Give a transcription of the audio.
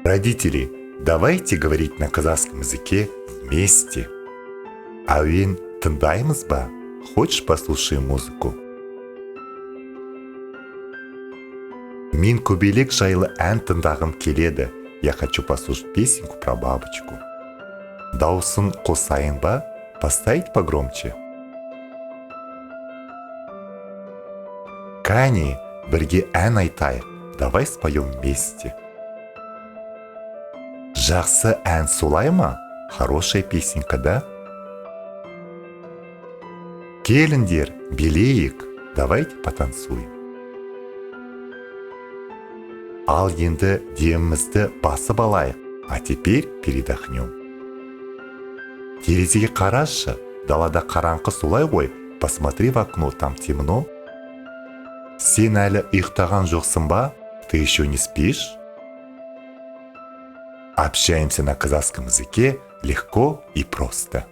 Родители, давайте говорить на казахском языке вместе. Әуен тыңдаймыз ба? Хочешь, послушаем музыку? Мен көбелек жайлы ән тыңдағым келеді. Я хочу послушать песенку про бабочку. Даусын қосайын ба? Поставить погромче? Кәне, бірге ән айтайық. Давай споем вместе. Жақсы ән, солай ма? Хорошая песенка, да? Келіңдер, билейік. Давайте потанцуем. Ал енді демімізді басып алайық. А теперь передохнем. Терезеге қарашы, далада қараңғы, солай ғой? Посмотри в окно, там темно. Сен әлі ұйықтаған жоқсың ба? Ты еще не спишь? Общаемся на казахском языке легко и просто.